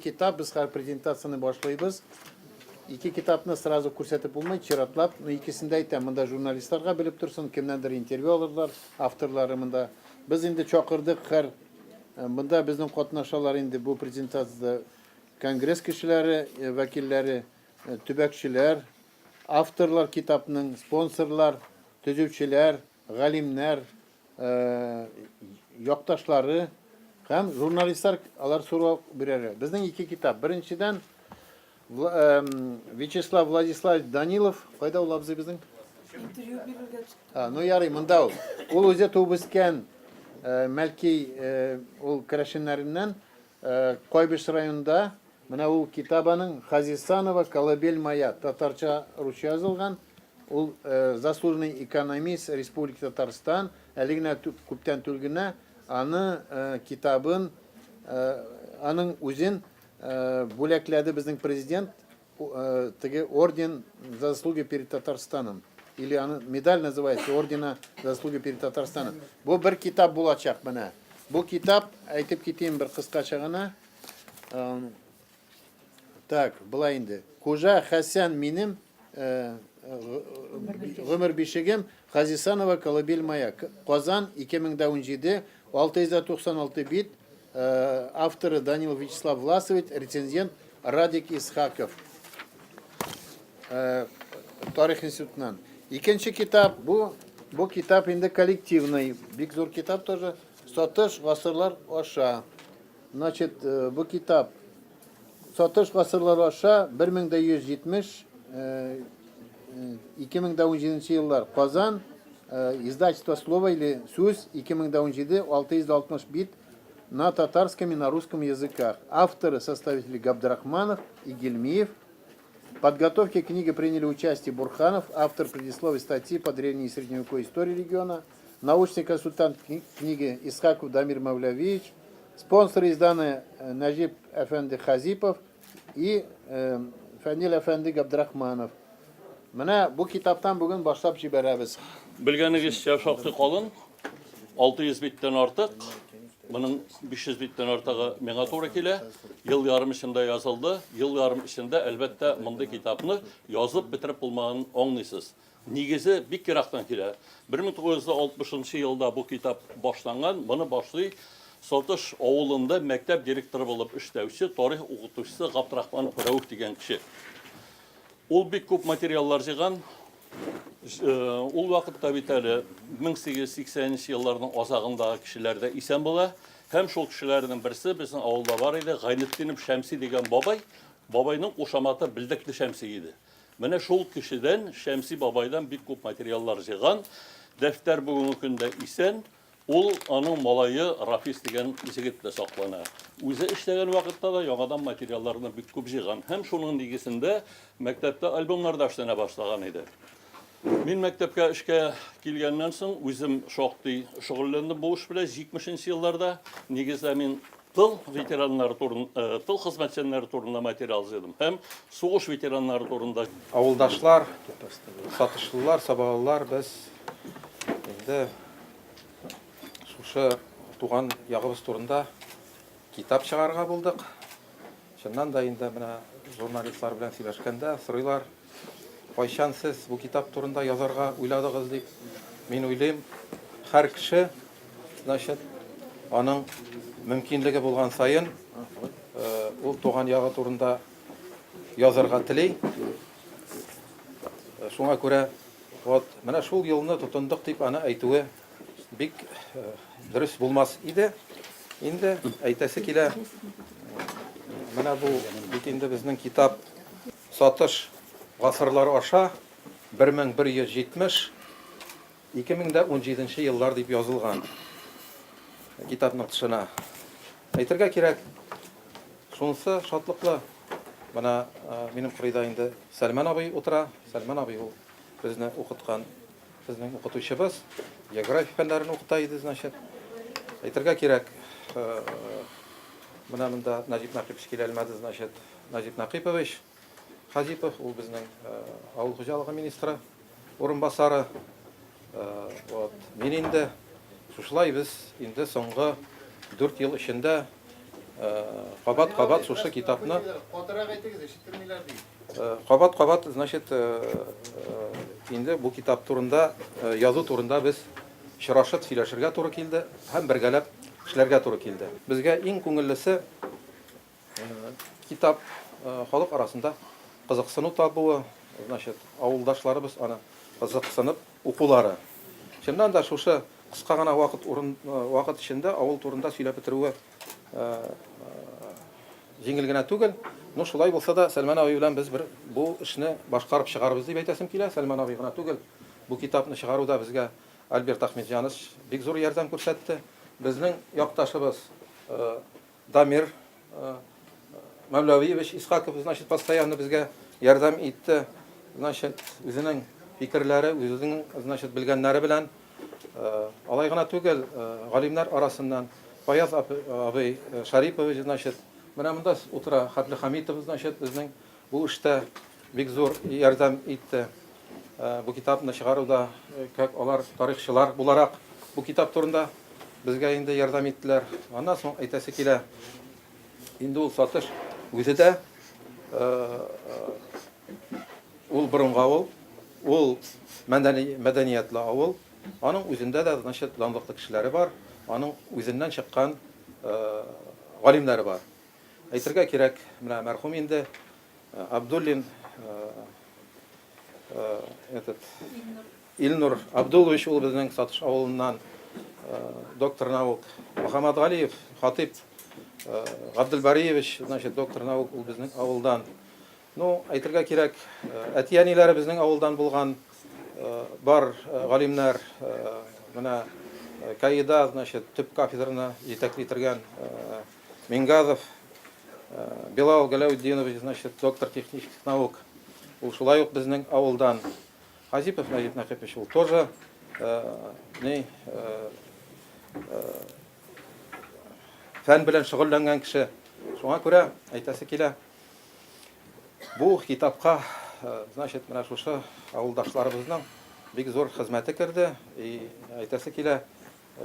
китап, без хәзер презентацияне башлыйбыз. Ике китапны сразу күрсәтеп булмый, чиратлап, но икесен дә әйтәм, монда журналистларга белеп торсын, кемнәндер интервью алырлар, авторлары монда. Без инде чакырдык һәр э, монда безнең катнашалар инде бу презентациядә конгресс кешеләре, э, вәкилләре, э, төбәкчеләр, авторлар китапның, спонсорлар, төзүчеләр, галимнәр, якташлары һәм журналистлар алар сорау бирәләр. Безнең ике китап. Беренчедән Вячеслав Владиславович Данилов, кайда ул абзый безнең? Интервью бирергә чыкты. А, ну ярый, монда ул. Ул үзе туып үскән Мәлки ул керәшеннәреннән Кайбыч районында. Менә ул китап аның Хазисанова Колыбель моя татарча русча язылган. Ул заслуженный экономист Республики Татарстан, әле генә күптән түгел генә аны китабын, аның үзен бүләкләде безнең президент, теге орден за заслуги перед Татарстаном. Или аны медаль называется, ордена за заслуги перед Татарстаном. Бу бер китап булачак менә. Бу китап, әйтеп китим бер кыскача гына. Так, былай инде. Кужа Хәсән минем гомер бишегем, Хазисанова Колыбель моя. Казан, 2017, 696 бит, авторы Данил Вячеслав Власович, рецензент Радик Исхаков. Тарих институтыннан. Икенче китап, бу, бу китап инде коллективный, бик зур китап тоже. Сатыш гасырлар аша. Значит, бу китап Сатыш гасырлар аша 1170 2017 еллар Казан издательство Слово или Сүз 2017 660 бит на татарском и на русском языках. Авторы, составители Габдрахманов и Гельмиев. В подготовке книги приняли участие Бурханов, автор предисловия статьи по древней и средневековой истории региона, научный консультант книги Исхаков Дамир Мавлявиевич, спонсоры издания Нәҗип әфәнде Хазипов и Фәнил әфәнде Габдрахманов. Менә бу китаптан бүген башлап җибәрәбез. Белгәнегезчә, шактый калын, 600 биттән артык. Моның 500 биттән артыгы миңа туры килә. Ел ярым эчендә язылды. Ел ярым эчендә, әлбәттә, мондый китапны язып бетереп булмаганын аңлыйсыз. Нигезе бик ерактан килә. 1960 нчы елда бу китап башланган. Моны башлый Сатыш авылында мәктәп директоры булып эшләүче тарих укытучысы Габдрахманов Рәүф дигән кеше. Ул бик күп материаллар җыйган. Ул вакытта бит әле 1880 нче елларның азагындагы кешеләр дә исән була. Һәм шул кешеләрнең берсе безнең авылда бар иде, Гайнетдинов Шәмси дигән бабай. Бабайның кушаматы Белдекле Шәмси иде. Менә шул кешедән, Шәмси бабайдан бик күп материаллар җыйган. Дәфтәр бүгенге көндә исән. Ул аның малае Рафис дигән җегет тә саклана. Үзе эшләгән вакытта да яңадан материалларны бик күп җыйган һәм шуның нигезендә мәктәптә альбомнар да эшләнә башлаган иде. Мин мәктәпкә эшкә килгәннән соң үзем шактый шөгыльләндем бу эш белән 70 нче елларда. Нигездә мин тыл ветераннары турын, э, тыл хезмәтчәннәре турында материал җыйдым һәм сугыш ветераннары турында. Авылдашлар, сатышлылар, сабалылар, без инде шушы туган ягыбыз турында китап чыгарырга булдык. Чыннан да инде менә журналистлар белән сөйләшкәндә сорыйлар, кайчан сез бу китап турында язарга уйладыгыз дип. Мин уйлыйм, һәр кеше, значит, аның мөмкинлеге булган саен э, ул туган ягы турында язарга тели. Э, шуңа күрә вот менә шул елны тотындык дип аны әйтүе бик э, дөрес булмас иде. Инде әйтәсе килә, менә бу бит инде безнең китап сатыш гасырлар аша 1170 2017 еллар дип язылган китапның тышына. Әйтергә кирәк, шунысы шатлыклы. Менә э, минем кырыйда инде Сәлмән абый утыра. Сәлмән абый ул безне укыткан Безнең укытучыбыз география фәннәрен укыта иде, значит. Әйтергә кирәк, менә монда Нәҗип Нәкыйпович килә алмады, значит, Нәҗип Нәкыйпович Хазипов, ул безнең авыл хуҗалыгы министры урынбасары. Вот, мин инде шушылай без инде соңгы 4 ел эчендә Кабат-кабат шушы китапны Катырак әйтегез, ишеттермиләр ди. Кабат-кабат, значит, инде бу китап турында язу турында без очрашып сөйләшергә туры килде һәм бергәләп эшләргә туры килде. Безгә иң күңеллесе китап халык арасында кызыксыну табуы, значит, авылдашларыбыз аны кызыксынып укулары. Чыннан да шушы кыска гына вакыт урын вакыт эчендә авыл турында сөйләп бетерүе җиңел генә түгел. Ну, шулай булса да, Сәлмән абый белән без бер бу эшне башкарып чыгарбыз дип әйтәсем килә. Сәлмән абый гына түгел, бу китапны чыгаруда безгә Альберт Ахметҗанович бик зур ярдәм күрсәтте. Безнең якташыбыз Дамир Мәүләвиевич Исхаков, значит, постоянно безгә ярдәм итте. Значит, үзенең фикерләре, үзенең, значит, белгәннәре белән. Алай гына түгел, галимнәр арасыннан Фаяз абый Шарипович, значит, менә монда утыра Хәтле Хамитов, значит, безнең бу эштә бик зур ярдәм итте. Бу китапны чыгаруда, как алар тарихчылар буларак, бу китап турында безгә инде ярдәм иттеләр. Аннан соң әйтәсе килә, инде ул Сатыш үзе дә ул борынгы авыл, ул мәдәниятле авыл. Аның үзендә дә, значит, данлыклы кешеләре бар, аның үзеннән чыккан галимнәре бар. Әйтергә кирәк, менә мәрхүм инде Абдуллин этот Илнур Абдуллович, ул безнең Сатыш авылыннан, доктор наук. Мөхәммәд Галиев, Хатип Габделбариевич, значит, доктор наук, ул безнең авылдан. Ну, әйтергә кирәк, әти-әниләре безнең авылдан булган бар галимнәр, менә КАИда, значит, төп кафедраны җитәкли торган Мингазов Билал Галәүтдинович, значит, доктор технических наук, ул шулай ук безнең авылдан. Хазипов Нәҗип Нәкыйпович, ул тоже ни фән белән шөгыльләнгән кеше. Шуңа күрә әйтәсе килә, бу китапка, значит, менә шушы авылдашларыбызның бик зур хезмәте керде. И әйтәсе килә,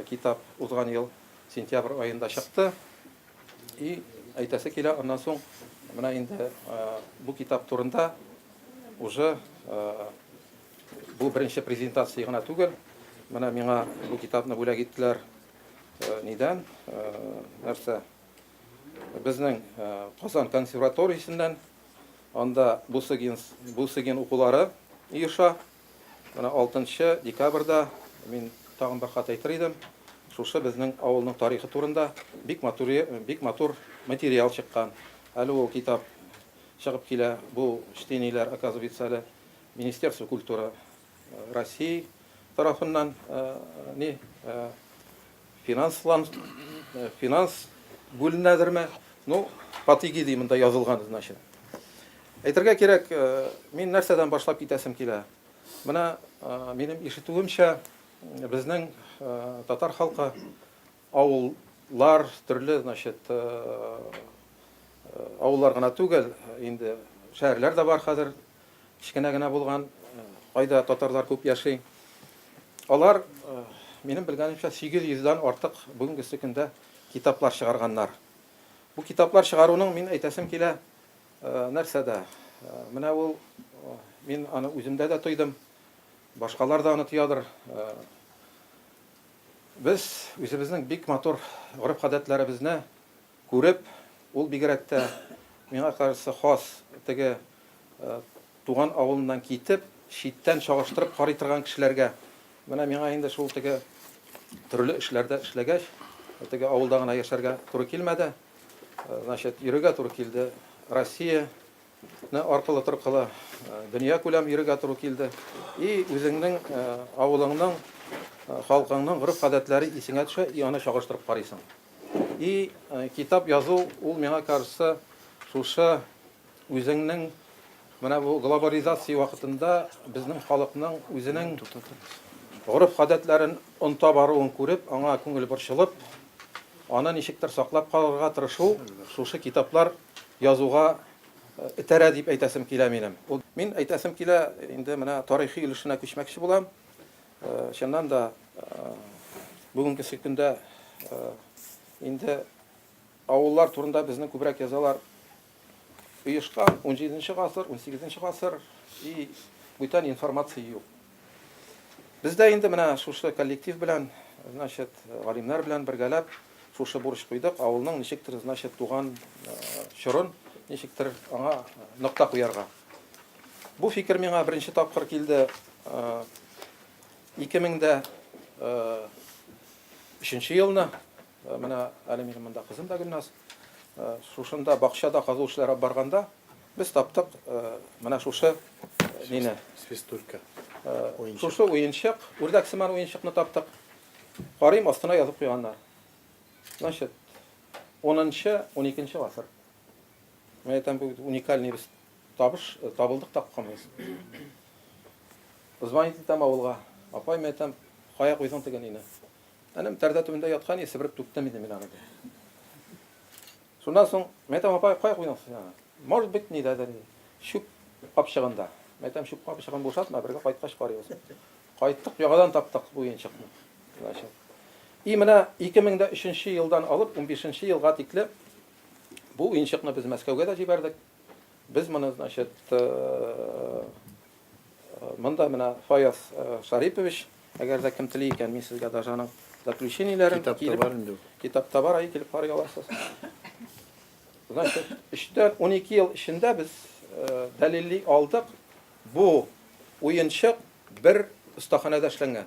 китап узган ел сентябрь аенда чыкты. И әйтәсе килә, аннан соң менә инде бу китап турында уже бу беренче презентация гына түгел. Менә миңа бу китапны бүләк иттеләр нидән? Нәрсә? Безнең Казан консерваториясеннән, анда Бусыгин, Бусыгин укулары оеша. Менә 6 декабрьдә мин тагын бер кат әйтер идем, шушы безнең авылның тарихы турында бик матур, бик матур материал чыккан. Әле ул китап чыгып килә. Бу чтениеләр, оказывается, әле Министерство культуры России тарафыннан ни финанслан финанс бүленәдерме? Ну, Патиги ди монда язылган, значит. Әйтергә кирәк, мин нәрсәдән башлап китәсем килә. Менә минем ишетүемчә, безнең татар халкы авыллар төрле, значит, авыллар гына түгел, инде шәһәрләр дә бар хәзер, кечкенә генә булган, кайда татарлар күп яши. Алар, минем белгәнемчә, 800 дән артык бүгенгесе көндә китаплар чыгарганнар. Бу китаплар чыгаруның, мин әйтәсем килә, нәрсәдә? Менә ул, мин аны үземдә дә тойдым, башкалар да аны тоядыр. Без үзебезнең бик матур гореф-гадәтләребезне күреп, ул бигрәк тә, миңа кажется, хас теге туган авылыннан китеп, читтән чагыштырып карый торган кешеләргә. Менә миңа инде шул теге төрле эшләрдә эшләгәч, теге авылда гына яшәргә туры килмәде. Значит, йөрергә туры килде. Россияне аркылы-торкылы дөнья күләм йөрергә туры килде. И үзеңнең авылыңның, халкыңның гореф-гадәтләре исеңә төшә, и аны чагыштырып карыйсың. И китап язу, ул миңа кажется, шушы үзеңнең менә бу глобализация вакытында безнең халыкның үзенең гореф-гадәтләрен онта баруын күреп, аңа күңел борчылып, аны ничектер саклап калырга тырышу, шушы китаплар язуга этәрә дип әйтәсем килә минем. Ул мин әйтәсем килә, инде менә тарихи өлешенә күчмәкче булам. Чыннан да, бүгенгесе көндә инде. авыллар турында безнең күбрәк язалар. Оешкан 17 гасыр, 18 гасыр и бүтән информация юк. Бездә инде менә шушы коллектив белән, значит, галимнәр белән бергәләп шушы бурыч куйдык, авылның ничектер, значит, туган чорын ничектер аңа нокта куярга. Бу фикер миңа беренче тапкыр килде 2003 елны. Менә әле минем монда кызым да Гөлназ. Шушында бакчада казу эшләре алып барганда без таптык менә шушы мине. Свистулька. Шушы уенчык, үрдәк сыман уенчыкны таптык. Карыйм, астына язып куйганнар. Значит, 10-нчы, 12 гасыр. Мин әйтәм, бу уникальный без табыш, табылдык та куймыйбыз. Звонить итәм авылга. Апай, мин әйтәм, кая куйдың теге нине? Әнем тәрдә төбендә яткан и себереп түктем инде мин аны. Шуннан соң, мин әйтәм, апай, кая куйдың син аны? Может быть, нидәдер, чүп капчыгында. Мин әйтәм, чүп капчыгын бушатма, бергә кайткач карыйбыз. Кайттык, яңадан таптык бу уенчыкны. Значит. И менә 2003 елдан алып 15 елга тикле бу уенчыкны без Мәскәүгә дә җибәрдек. Без моны, значит, Монда менә Фаяз Шарипович, әгәр дә кем тели икән, мин сезгә даже аның заключениеләрен Китапта бар инде. Китапта бар, әй, килеп карый аласыз. Значит, 3-тән 12 ел эчендә без дәлилли алдык, бу уенчык бер остаханәдә эшләнгән.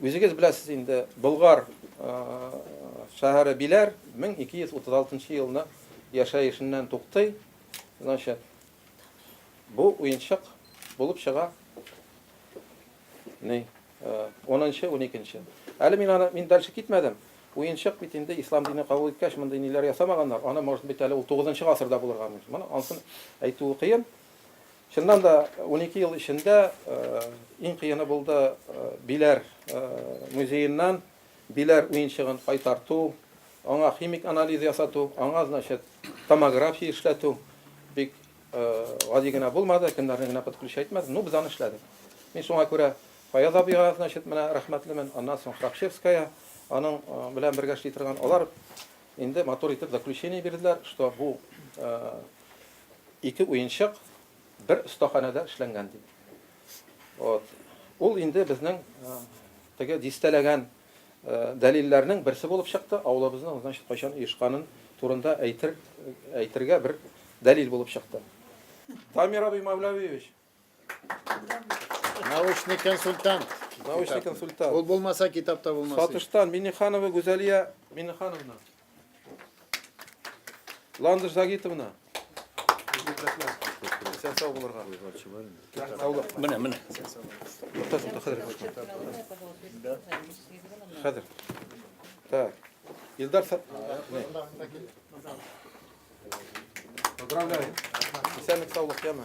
Үзегез беләсез инде, Болгар шәһәре Биләр 1236 елны яшәешеннән туктый. Значит, Бу уенчык булып чыга. Ни? 10-нчы, 12-нче. Әле мин аны мин дальше китмәдем. Уенчык бит инде ислам дине кабул иткәч, мондый ниләр ясамаганнар. Аны, может быть, әле ул 9-нчы гасырда булырга мөмкин. Моны ансын әйтүе кыен. Чыннан да 12 ел эчендә иң кыены булды Биләр музееннан Биләр уенчыгын кайтарту, аңа химик анализ ясату, аңа, значит, томография эшләтү бик гади генә булмады, кемнәрне генә подключать итмәде, ну, без аны эшләдек. Мин шуңа күрә Фаяз абыйга, значит, менә рәхмәтлемен, аннан соң Храпчевская, аның белән бергә эшли торган, алар инде матур итеп заключение бирделәр, что бу ике уенчык бер остаханәдә эшләнгән дип. Вот. Ул инде безнең теге дистәләгән дәлилләрнең берсе булып чыкты, авылыбызның, значит, кайчан оешканын турында әйтер, әйтергә бер дәлил булып чыкты. Дамир абый Мавлавиевич. Научный консультант. Научный консультант. Ул булмаса, китап та булмас. Сатыштан Миннеханова Гүзәлия Миннехановна. Ландыш Загитовна. Исән сау булырга. Саулык. Менә, менә. Тукта, тукта, хәзер. Хәзер. Так. Илдар Са... Поздравляю. Исәнлек, саулык, яме.